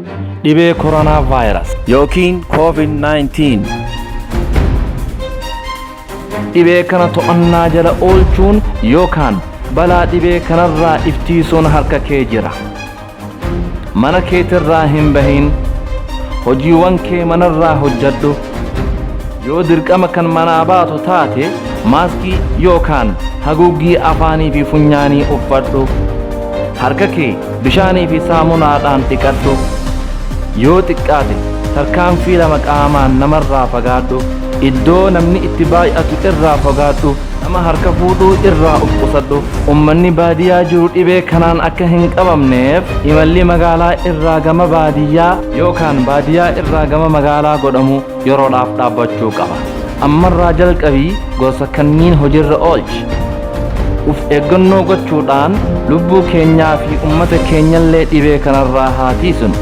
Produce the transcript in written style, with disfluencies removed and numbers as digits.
Dhibee koronaa vaayirasi yookiin COVID-19. Dhibee kana to'annaa jala oolchuun yookaan balaa dhibee kanarraa iftisuun harka kee jira. Mana keetirraa hin bahin, hojiiwwan kee manarraa hojjadhu. Yoo dirqama kan manaa baatu taate, maaskii yookaan haguuggii afaanii fi funyaanii uffadhu. Harka kee bishaanii fi saamunaadhaan dhiqadhu. Yoo xiqqaate tarkaanfii 2 qaamaan namarraa fagaadhu. Iddoo namni itti baay'atu irraa fagaadhu. Nama harka fuudhuu irraa of qusadhu. Ummanni baadiyyaa jiru dhibee kanaan akka hin qabamneef, imalli magaalaa irraa gama baadiyyaa yookaan baadiyyaa irraa gama magaalaa godhamu yeroodhaaf dhaabbachuu qaba. Ammarraa jalqabii gorsa kanniin hojiirra oolchi. Uf eeggannoo gochuudhaan lubbuu keenyaa fi ummata keenyallee dhibee kanarraa haa tiisnu.